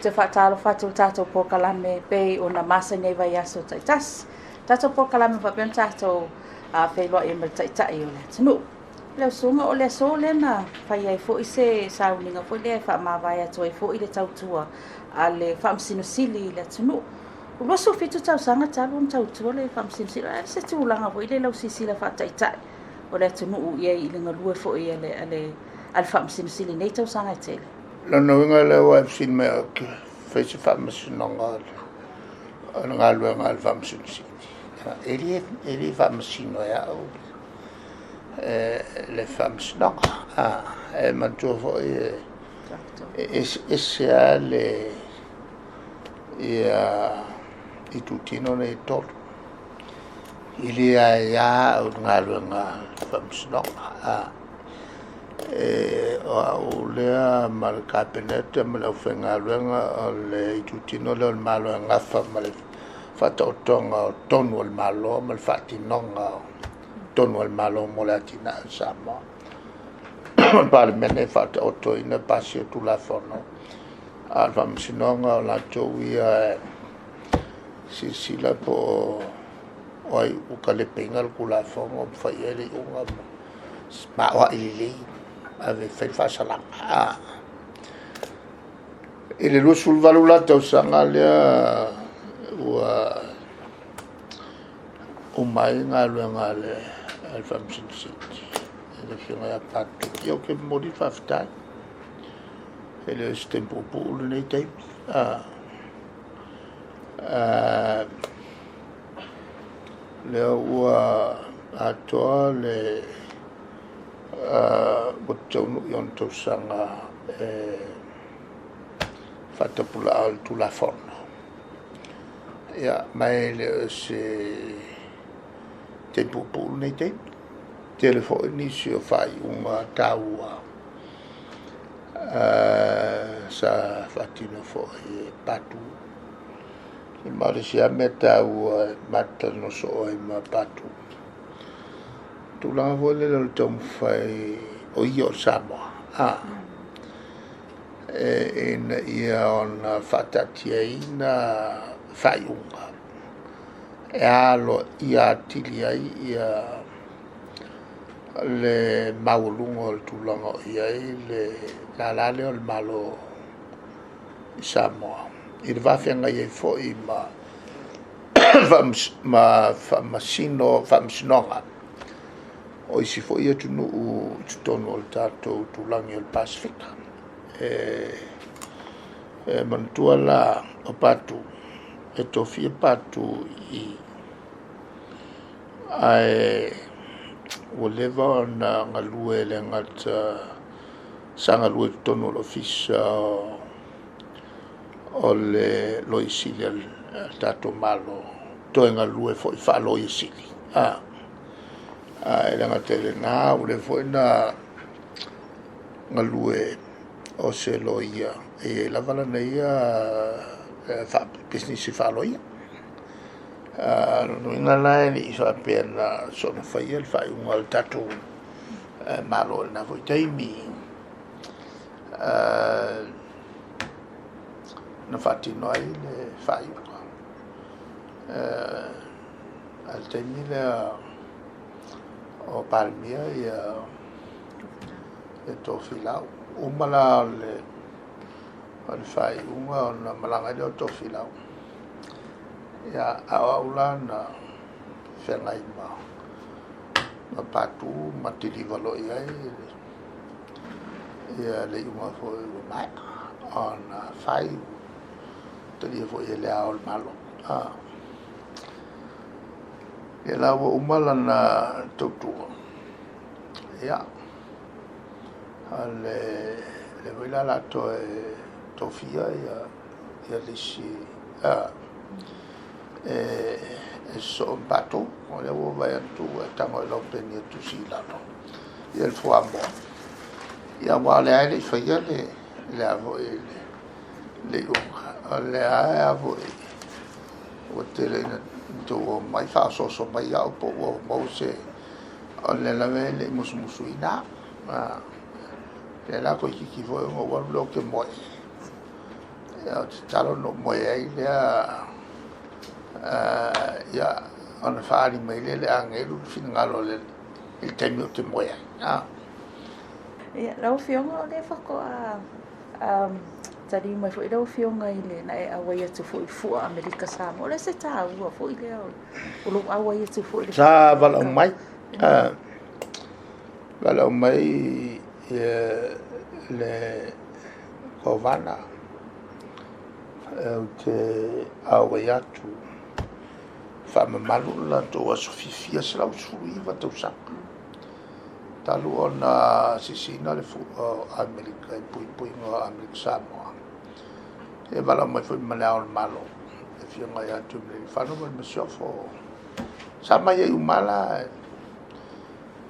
te faatalofa atu i le tatou polokalame e pei ona masani ai vaiaso taitasi. Tatou polokalame faapea ona tatou feiloai ai ma le Taitai o le atunuu. Lau Susuga, o le aso lea na fai ai foi se sauniga foi lea e faamavae atu ai foi le tautua a le Faamasino Sili i le atunuu. Ua 27 tausaga talu ona tautua le Faamasino Sili. O le a se tulaga foi lea i lau silasila faataitai o le atunuu i ai i le galue foi a le Faamasino Sili i nei tausaga e tele? Lona uiga lea ua e fesili mai ou te fai se faamasinoga o le galuega a le Faamasino Sili. E le faamasino e au le faamasinoga. E manatua foi e eseese lava le itutino nei e tolu. E le aia au i le galuega a le faamasinoga. O au lea ma le Kapeneta ma le aufaigaluega o le itutino lea o le Malo e nafa ma le faataotoga o tonu a le Malo ma le faatinoga o tonu a le Malo mo le atinae o Samoa. O le Palemene e faataotoina ma pasia Tulafono, a o le Faamasinoga o latou ia e silasila po o ai ua talepeina le Tulafono ma fai i ai le iuga ma aoai lelei ma ave e fai le faasalaga. I le 28 la tausaga lea ua uma ai galuega a le Faamasino Sili, le Afioga ia Patu, ia ou te momoli le faafetai. E le o se taimi puupuu lenei taimi. Lea ua atoa le ua taunuu i ona tausaga e faatapulaa o le Tulafono. Ia, ma e le o se taimi puupuu lenei taimi. Tele foi nisi o faaiuga taua sa faatino foi e Patu. Ma o le isi lava mea taua e ma te talanoa soo ai ma Patu, tulaga foi lele o le taumafai o ia o le Samoa, ina ia ono faataatiaina faaiuga e aloaia atili ai le maualuga o le tulaga o i ai le lala lea o le Malo i Samoa, i le va feagai ai foi ma faamasinoga o isi foi atunuu i totonu o le tatou itulagi o le Pasefika. E manatua la o Patu, e tofia Patu i i, ae ua leva ona galue, e le gata sa galue i totonu o le Ofisa o le Loia Sili a le tatou Malo, toe galue foi faa-Loia Sili. Ae le gata i lena, ua leva foi ona galue o se loia, e i ai lava lana ia pisinisi faaloia. O lona uiga la e le i faapea na soona faia le faaiuga a le tatou Malo i lena foi taimi na faatino ai le faaiuga. A o le taimi lea o Palemia Tofilau. Uma la o le faaiuga ona malaga ai lea o Tofilau. Ia, a o au la na feagai ma Patu ma kiliva loa i ai le iuga foi ua maea ona fai, talia foi e Le Ao o le Malo. Ia la ua uma lana tautua, ia, o lea foi la o le a toe tofia le isi e sosoo ma Patu. O lea ua ou vaai atu ua e tago i lau peni e tusi i lalo le fuamoa, ia aua o lea lava e le i faia le iuga, o lea lava foi ua tele ina outou omai faaosooso mai au po ua maua se... O lea lava e le i musumusuina au. O lea la toeitiiti foi ona ou alu lea ou te moe Ia, o tatalo na ou moe ai lea, ia, ona faaali mai lea e le agelu le finagalo o le Alii i le taimi ou te moe ai. Ia, lau Afioga, o lea faatoa taliu mai foi lau Afioga i le na e auai atu foi i Fua Amerika Samoa. O le se taua foi lea o lou auai atu foi i le Sa valaau mai, valaau mai le Kovana ou te auai atu faamamalu le latou aso fiafia 119 tausaga talu ona sisiina le fua o Amerika i puipuiga o Amerika Samoa. E valaau mai foi ma le Ao o le Malo, le Afioga ia Tuimalealiifano ma le Masiofo. Sa mai ai uma la,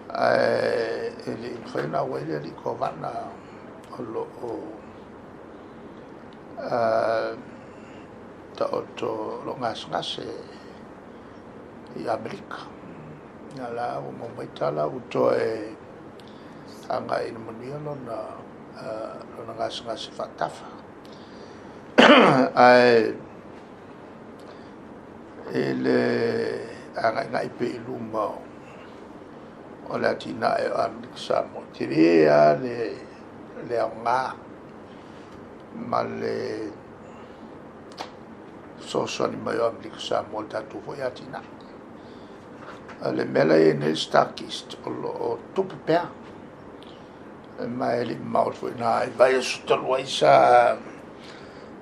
ae e le i mafai ona auai le alii Kovana o lo o taoto lo gasegase i Amerika. Ia la ua maua mai tala ua toe agai i le manuia lona gasegase faatafa. Ae i le agaigai pea i luma o le atinae o Amerika Samoa, tele lava le aoga ma le fesoasoani mai o Amerika Samoa i le tatou foi atinae. O le mea la e i ai nei le StarKist, o lo o tupu pea, ma e le i mamao atu foi i ina i vaiaso talu ai sa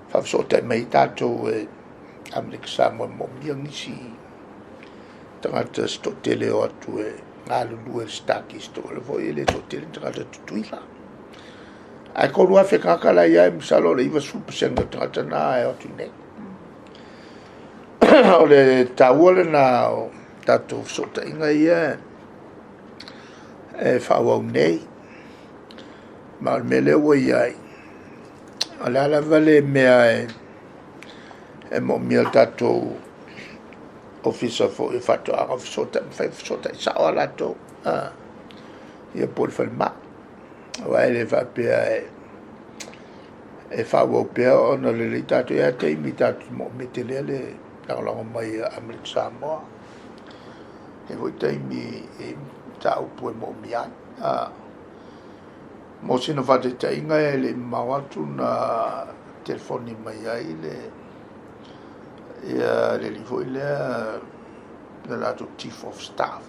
faafesootai mai ai tatou e Amerika Samoa e moomia nisi tagata se toatele e o atu e galulue i le StarKist, o le foi e le toatele ni tagata Tutuila. Ae 3,000 tagata la e i ai, masalo o le 90% o tagata na e o atu i inei. O le taua lena o tatou fesootaiga ia e faaauau nei. Ma o le mea lea ua i ai, o le a lava le mea e moomia e le tatou Ofisa foi o Faatoaga, fesootai, mafai ona fesootai sao lava latou, ia po o le falemai. Aua e le faapea e faaauau pea ona lelei tatou, e i ai lava taimi tatou te moomia tele le lagolago mai a Amerika Samoa. E i ai foi taimi e i ai mataupu e moomia ai. Mo sina faataitaiga, e le i mamao atu na telefoni mai ai le alii foi lea, le latou Chief of Staff,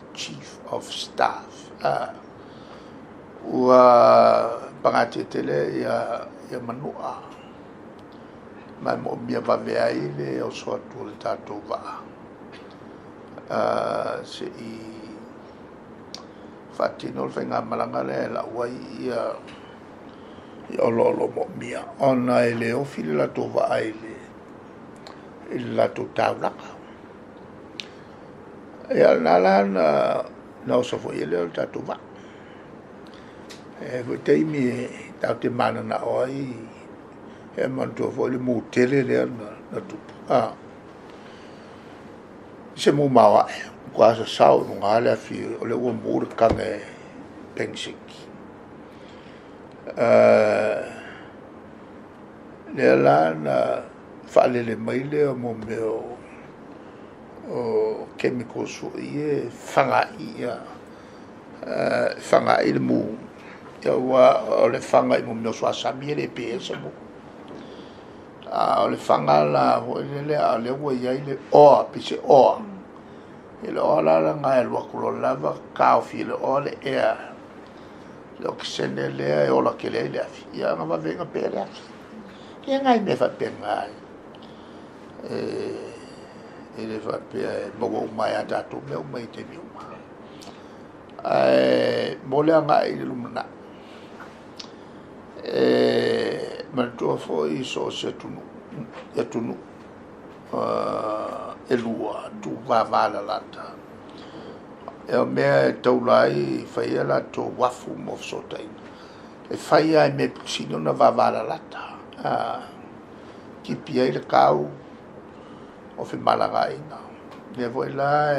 ua pagatia tele ia Manua, ma e moomia vave ai le oso atu o le tatou vaa se i faatino le faigamalaga lea e lau ai ia oloa o lo o moomia, ona e le ofi le latou vaa i le latou taulaga. Ia na la na oso foi ai lea o le tatou vaa. E foi taimi e tatou te mananao ai, e manatua foi le mu tele lea na tupu. Se mu maoae, ua sasao i luga le afi, o lea ua mu le tane penisini. Lea la na faalele mai lea mo mea o chemicals foi e fanaai le mu, aua o le faga i mea o suasami e le pe ai se mu. A o le faga la foi lea, a o lea ua i ai le oa, pei se oa. I le oa la lena e alu atu loa lava taofi e le oa le ea, le okesene lea e ola tele ai le afi, ia ona vave ai ona pe le afi. Ia nai mea faapena, e le faapea e maua uma ai lava tatou mea uma i taimi uma. Ae mo le agai i le lumanai, e manatua foi so o se atunuu e lua tuvavalalata, e o mea e taula ai fai ai latou uafu mo fesootaiga, e fai lava i mea e pito sili ona vavalalata, tipi ai le tau o femalagaaiga. Lea foi la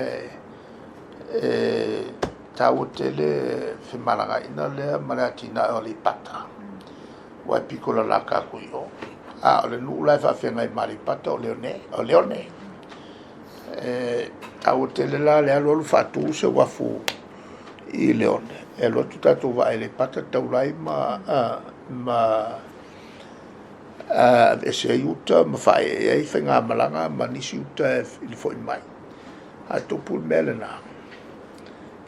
e taua tele femalagaaiga lea ma le atinae o Aleipata, aua e pito lalata atu i o. A o le nuu la e faafeagai ma Aleipata o Leone, o Leone. E taua tele la le alu alu faatu se uafu i Leone, e alu atu tatou vaa i Aleipata taula ai ma aveese ai uta ma faaee ai faigamalaga ma nisi uta i le foi mai. A tupu le mea lena,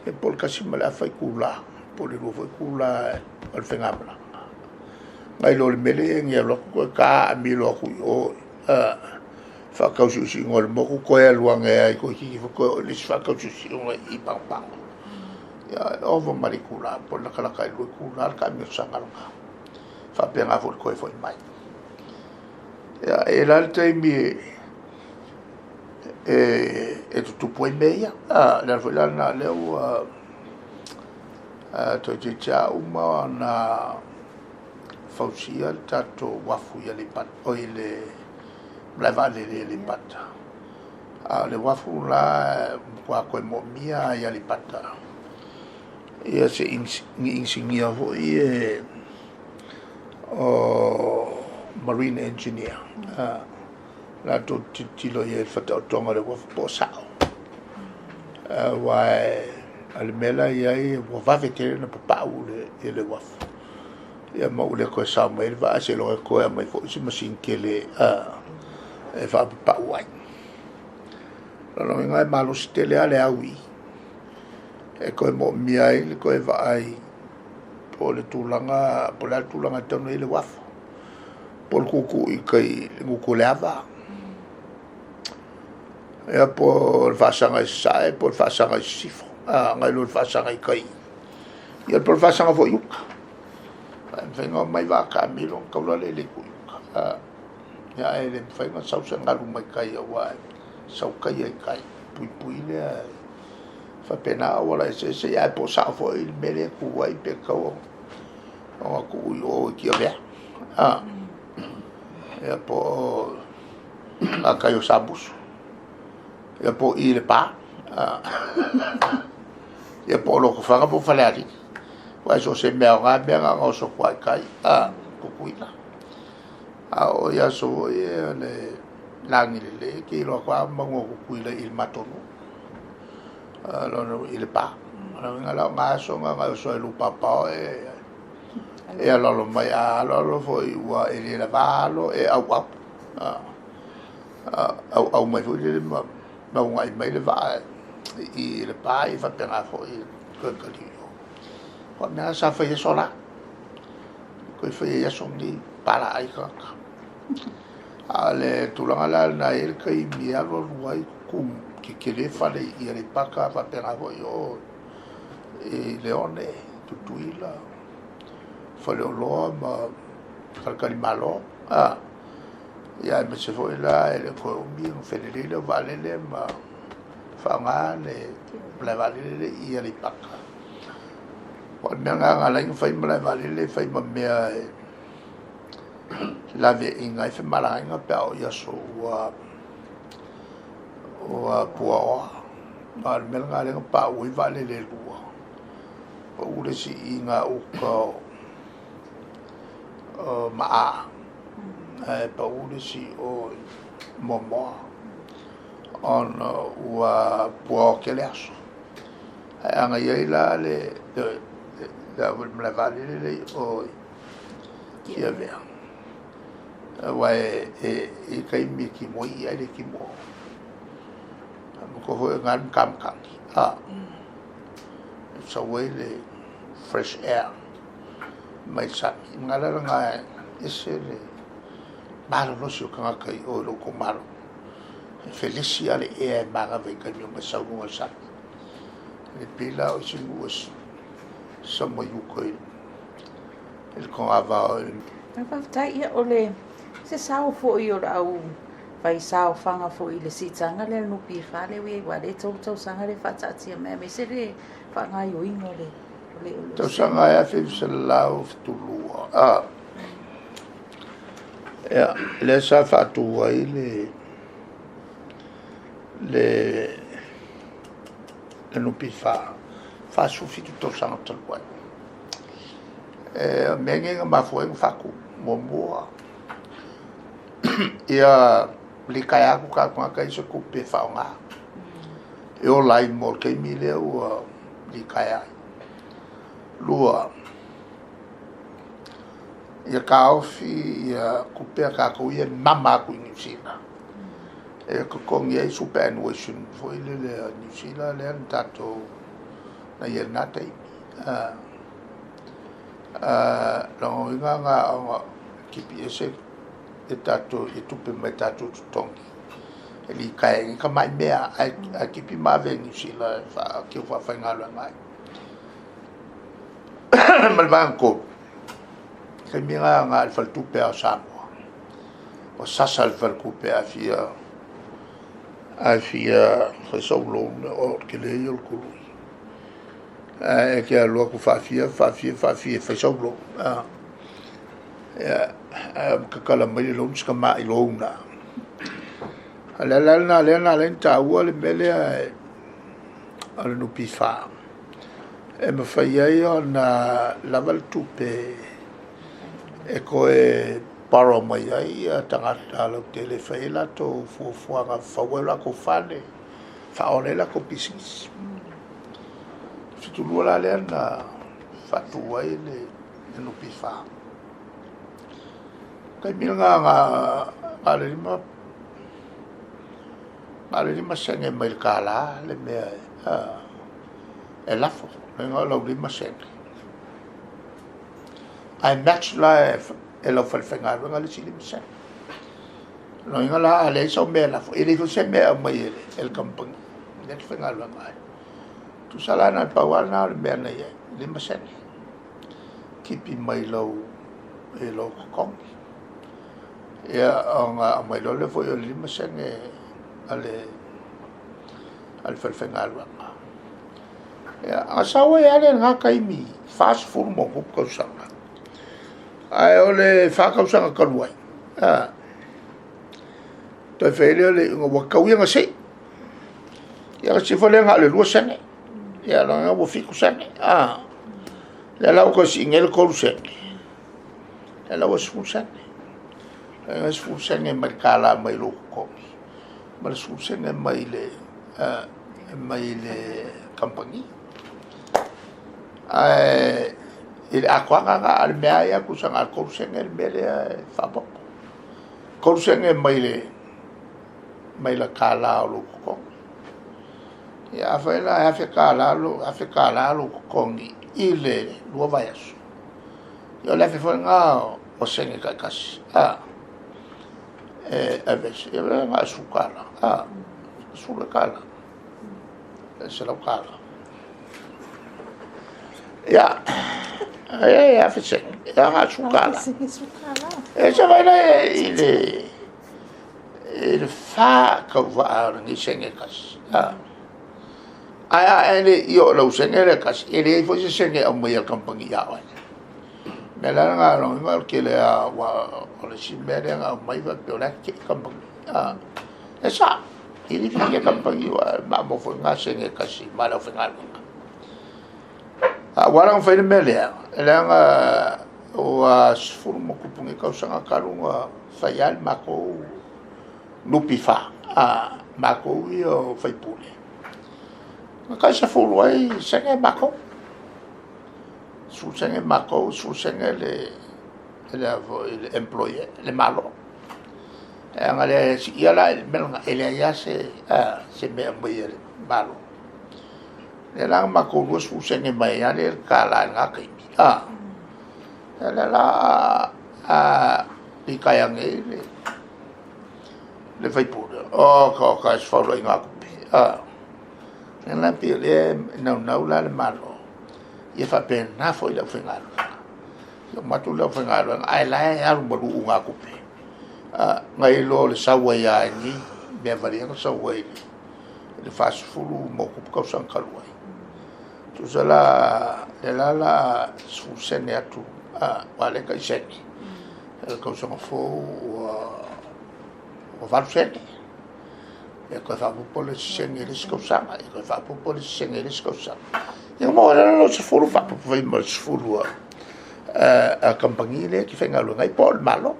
e po o le 1.5 itula, po o le 2 foi itula o le faigamalaga. Nai lo le mea lea e i ai nei e alu atu toe taamilo atu i o, faatausiusiuga o le motu toe alu ane lava toeitiiti foi toe oo i le isi faatausiusiuga i Pagopago. Ia, e ova ma le itula, po o le latalata i le 2 itula le taamilosaga lena. E faapena foi i le toe foi mai. Ia, e i ai la le taimi e tutupu ai mea ia. O le ala foi la lena o lea ua toeitiiti lava uma ona fausia le tatou uafu i Aleipata, oi le malae vaalele i Aleipata. A o le uafu la e matua toe moomia lava i Aleipata ia se ni inisinia foi ia o marine engineer, latou te tilotilo i ai i le faataotoga o le uafu po o sao. Aua o le mea la e i ai ua vave tele ona papau le uafu. Ia ma ua le toe sao mai ai le vaa seiloga e toe aumai foi se masini tele e faapapau ai. O lona uiga e malosi tele lava le au i i, e toe moomia ai le toe vaai po o le tulaga, po o le a le tulaga e tatau ona i ai le uafu, po o le tuutuu i tai i le gutu o le ava, ia po o le faasaga i sasae po o le faasaga i sisifo, nai lo le faasaga i tai, ia po o le faasaga foi i uta. E mafai ona omai vaa taamilo ona taula lea i le itu i uta. Ia ae le mafai ona sau se galu mai tai aua e sau taia i tai, puipui lea faapena auala eseese, ia ae po o sao foi le mea lea e tu ai pe tatau ona tuu i o i Tiavea. Ia po o gatai o Samusu, ia po o i i Lepa, ia po o Lotofaga po o Falealili. Aua so o se mea o na mea na ona oso atu lava i tai, Tutuila. A oo i aso foi ia o le lagi lelei, e te iloa atu lava mauga o Tutuila i le matou nuu, i Lepa. O lona uiga la o na aso na, na e oso ai i lou paopao e aloalo mai, a aloalo foi ua e le lava alo, e auau. Auau mai foi lele ma uunai mai le vaa i Lepa, e faapena foi toe tali i o. O mea na sa fai i aso la, toe fai i aso nei, palaa ai tagata. A o le tulaga la lena e i ai le taimi e alualu ai tumu tetele fale i Aleipata faapena foi o i Leone, Tutuila, Faleoloa ma Faletalimalo. Ia aemaise foi la e le o toe umi ona felelei lea o vaalele ma faaaoga le malae vaalele lea i Aleipata. O le mea lena na ala ai ona fai malae vaalele, fai ma mea e laveaiina ai femalagaaiga pe a oo i aso ua puaoa. A o le mea lena lea na pauu ai vaalele e lua, pau le isi i gauta o Maa, ae pau le isi o Moamoa, ona ua puaoa tele aso. Ae a na i ai la le malae vaalele lea i o i Tiavea, aua e i ai taimi e timoi ae le timoa. Manatua foi o i ina le matamatagi, e sau ai le fresh air mai le sami. O le ala lena e ese le malolosi o tagata i o i lou itumalo. E felesi lava le ea e manava i taimi uma e sau i luga o le sami. E pei la o isi nuu e sama i uta i le togavao. Faafetai. Ia, o le se sao foi o le au fai saofaga foi i le siitaga lea a le NPF lea ua i ai, aua o lea e 3 tausaga lea e faataatia mai, aemaise le faagaoioiga o le Tausaga e 1972, ia, lea sa faatu ai le NPF, 47 tausaga talu ai. O mea nei na mafua ai ona faatu. Muamua, Ia likaea atu tatou tagata ia se tupe e faaaoga e ola ai mo le taimi lea ua litaea ai. Lua, ia taofi ia tupe a tatou ia e mama atu i Niu Sila e totogi ai superannuation foi lele a Niu Sila lea na tatou na i ai i lena taimi. Lona uiga na ona tipi ese e tatou i tupe mai tatou totogi e litaea ai nei tamai mea ae tipi ma ave i Niu Sila e teu faafaigaluega ai. Ma le vaega tolu, taimi lena na o le faletupe lava o Samoa, ua sasa le faletupe a fia fai sou loan, o le tele ia o le tului. Ae e te alu atu faafia, faafia, faafia e fai sau loan, ia, ae tatala mai le loan si tamai loan lava. O le ala lena lea na ala ai ona taua le mea lea o le NPF, e mafai ai ona lava le tupe e toe borrow mai ai tagata lautele e fai ai latou fuafuaga e fau ai o latou fale, faaola ai latou pisinisi. 72 la lea na faatu ai le NPF. Taimi lena na o le 5sene mai le $1 le mea e lafo, lona uiga o lau 5sene, ae match la e lau falefaigaluega le isi 5sene. Lona uiga la a leai sau mea e lafo, e leai foi se mea e aumai e le kamupani lea e te faigaluega ai. Tusa la na o le pau lava lena o le mea na i ai, 5sene, tipi mai lou totogi. Ia ona aumai loa lea foi o le 5sene a le falefaigaluega. Ia ona sau ai lava lea i lena taimi, 40+ tausaga, ae o le 4 tausaga talu ai, toe fai ai lea o le iuga ua tatau ona sii. Ia ona sii foi lea na o le 2sene, ia lona uiga ua 7sene. O lea la ua toe sii nei le 3sene, o lea la ua 10sene. E 10sene mai le $1 mai lou totogi, ma le 10sene mai le kamupani. Ae i le atoaga lena, a o le mea lava ia tusa na o le 3sene le mea lea e faaopoopo. 3sene mai le $1 o lou totogi. Ia afai la e $1,000 lou totogi i le 2 vaiaso, ia o le $1,000 foi lena o sene taitasi e aveese, ia na o le $10, $10, $100. Ia, e 1,000sene, ia na o le $10. Ia se i vaai la i le 4 tauvaa o lenei sene e tasi. Ae a e le i oo i lau sene lea e tasi, e leai foi se sene e aumaia e le kamupani ia oe. O le mea la lena o lona uiga o le tele lava, aua o le isi mea lea na aumai faapea o la e tetee kamupani. E sao, e le fiafia kamupani aua e maumau foi lena sene e tasi ma le aufaigaluega. A ua ala ona fai le mea lea, leaga ua 10+ nei tausaga talu ona fai lava le matou NPF, matou ia o sui usufono, na tai 10 ai sene matou. 10sene matou, 10sene le employer, le Malo. Leaga e siia la le mea lena, e leai lava se mea e aumaia e le Malo. O lea la na matou 20sene mai ai lava lea i le $1 i lena taimi, o lea la a litaea nei le sui usufono, oka oka e se fauloaiga tupe. O lea la pei o lea e naunau la le Malo, ia faapena foi le aufaigaluega. Ia uma atu le aufaigaluega ae o la e alu ma luugatupe, nai lo le sau ai lava i nei mea valea na sau ai i le 40+ tausaga talu ai. Tusa la o lea la o le a 10sene atu, aua o lea e tai sene, o le tausaga fou ua 8sene, ia toe faaopoopo le isi sene i le isi tausaga, ia toe faaopoopo le isi sene i le isi tausaga, ia ona maua ai loa lea o lau 10 faaopoopo ai ma le 10 a le kamupani lea e te faigaluega ai po o le Malo.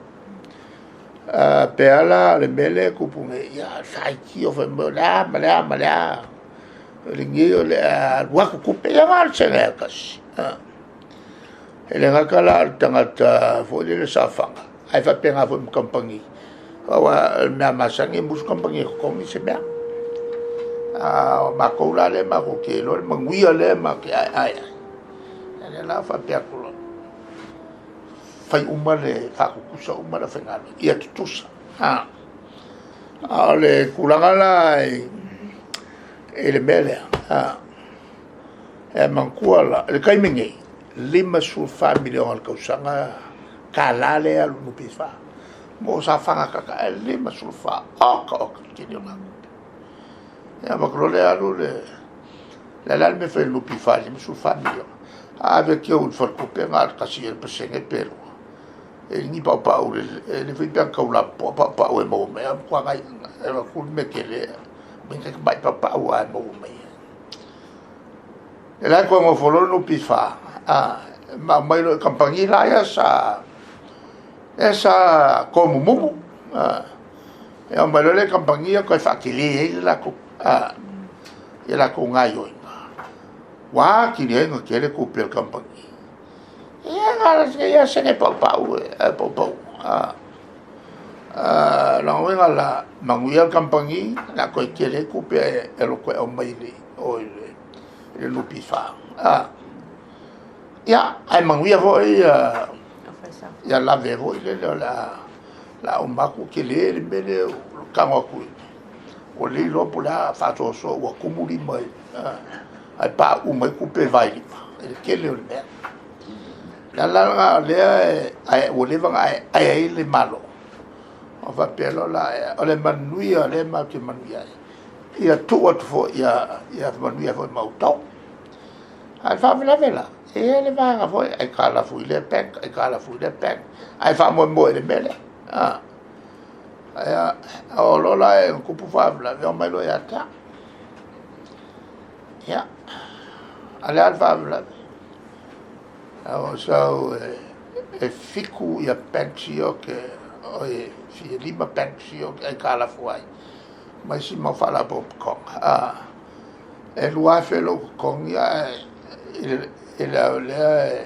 Pe a la o le mea lea e tupu nei, ia faitio fai mai o le a ma le a ma le a, o lenei o le a alu atu tupe, ia na o le sene lava e tasi. E le gata la o le tagata foi lele saofaga, ae faapena foi ma kamupani, aua o le mea masani e musu kamupani e totogi se mea. A o matou la lea matou te iloa le manuia lea matou te aeae ai, ia lea la ua faapea atu loa, fai uma le faatutusa uma le aufaigaluega, ia tutusa. A o le tulaga la i le mea lea, e manatua la, i le taimi nei, e $54 miliona i le tausaga lea e alu i le NPF mo saofaga tagata, e 54, oka oka le tele o na tupe. Ia ona avatu loa lea alu le... O le a la le mea e fai e le NPF i le $54 miliona? A ave e teu i le faletupe na o le 1 ea le pasene pe 2, e le ni paupau, e lelei foi pe ana tau lapopoa paupau e maua mai ai, matua e alu atu le mea tele, aumai nai tamai paupau lava e maua mai ai. O la e toe nofo loa le NPF, ma aumai loa i kamupani la ia sa tomumumu. Ia omai loa lea i kamupani ia toe faatele ai le latou gaoioiga, ua atili ai ona tele tupe a le kamupani. Ia na o si sene paupau e paupau. O lona uiga la, manuia le kamupani, o le a toe tele ai tupe e alu atu e aumai i o i le NPF. Ia, ae manuia foi ia lave foi lele o le a uma atu tele le mea lea ua tago atu ua le iloa po o le a, faasoasoa ua tumu lima ae pauu mai tupe i le vailima i le tele o le mea. O le ala lena o lea ua leva ona aeae ai le Malo, ona faapea loa lea, o le manuia lea matou te manuia ai, ia tuu atu foi ia manuia foi ma outou. A o le faalavelave la, e i ai le vaega foi, aitalafu i lea bank, aitalafu i lea bank, ae faamoemoe i le mea lea. A oo loa la ina tupu faalavelave, omai loa ia te au. Ia, a o le a le faalavelave? Na ou sau e 7 ia banks ia ou te, oi e 5 banks ia ou te aitalafu ai, ma isi mau faalapotopotoga. E $2,000 lou totogi ae i le au lea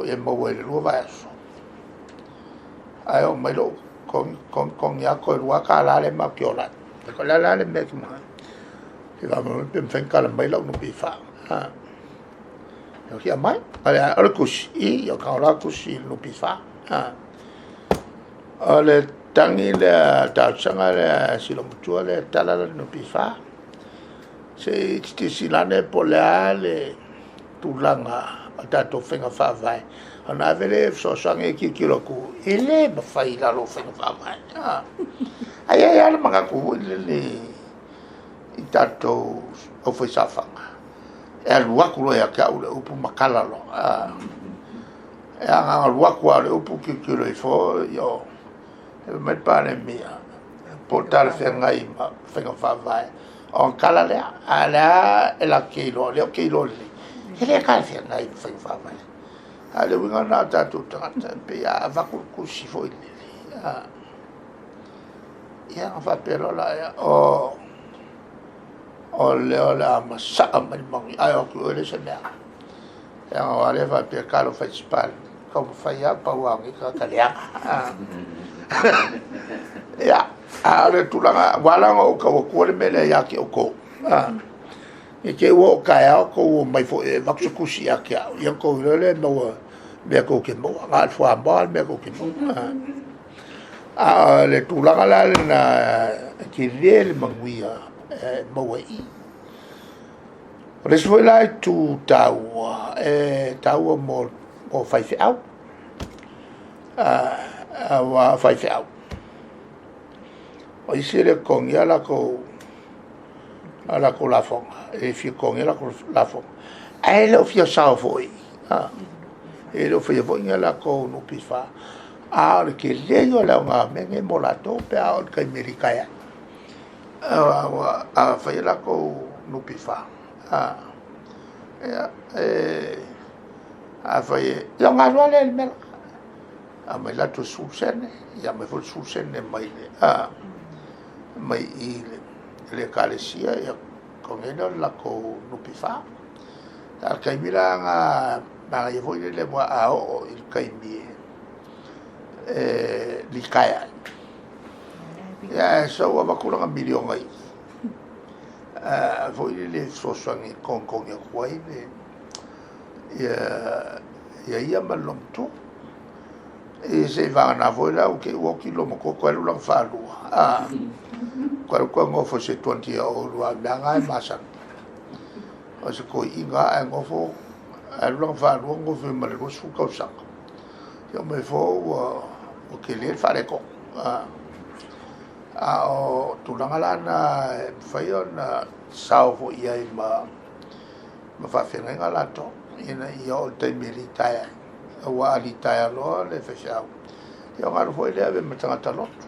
e maua i le 2 vaiaso. Ae oo mai lou totogi, totogi, totogi lava toe $2 lea matou te ola ai. O le a la le mea e te manao ai? Faamolemole pe mafai ona tala mai lau NPF. Ia aumai. O le tusi, i, o tago loa tusi i le NPF. O le tagi lea, talosaga lea a si olomatua lea e tala lana NPF. Se i silasila ane po o le a le tulaga o tatou faiga faavae, ona ave lea e fesoasoani e tilotilo atu, e le mafai i lalo o faiga faavae. Ae i ai lava le manatu foi lele i tatou aufaisaofaga, e alu atu loa ia te au le upu ma tala loa. E na ona alu atu lava o le upu tilotilo ifo, fai mai le Palemia, po o talafeagai ma faiga faavae, ona tala lea. A o lea e latou te iloa, o lea ou te iloa lelei, e le talafeagai ma faiga faavae. A o le uiga lena o tatou tagata, e pei a avatu le tusi foi lele, ia ona faapea loa lea, o lea o le a masaa mai le manuia, ae o atu i o e leai se mea. Ia ona o lea faapea, talofa e i si Palemia, taumafai lava, pau lava o nei tagata leaga. Ia, a o le tulaga, ua ala ona ou tau atua le mea lea ia te outou, ne i te i ua oo taeao tou omai foi e avatu se tusi ia te au, ia ona outou iloa lea e maua i mea tou te maua, na o le fuamoa lava le mea tou te maua. A o le tulaga la lena, e tele le manuia e maua i i. O le isi foi la itu taua, e taua mo faifeau, aua o faifeau, o isi e le totogia a latou lafoga, e le fia totogia latou lafoga, ae le o fia sao foi i i, e le o faia foi ni a latou NPF. A o le tele ia o le aoga o mea nei mo latou pe a oo i le taimi e litaea ai. A fai a latou NPF, ia, a fai e, ia ona alu lava lea i le mea la. Aumai latou 10 sene, ia aumai foi le 10 sene mai le mai i le ekalesia, ia totogi ai lea o le latou NPF. A o le taimi la na manaia foi lele, aua a oo i le taimi e litaea ai, ia ae sau avatu lana miliona i foi lele e fesoasoani e togitogi atu ai le ia ia ma le loomatua. Ia se i vagana foi la ua te i ua oti le loomatua toe alu lana faalua, toe alu toe nofo i se 20 year old, aua o le mea lava lena e masani. O se toeaina ae nofo, alu lana faalua nofo ai ma le 20 tausaga. Ia mai fua ua tele le faaletonu. A o tulaga la na e mafai ona sao foi i ai ma faafeagaiga latou, ina ia oo i le taimi e litaea ai. Aua a litaea loa le faifeau, ia ona alu foi lea e ave ma tagata lotu.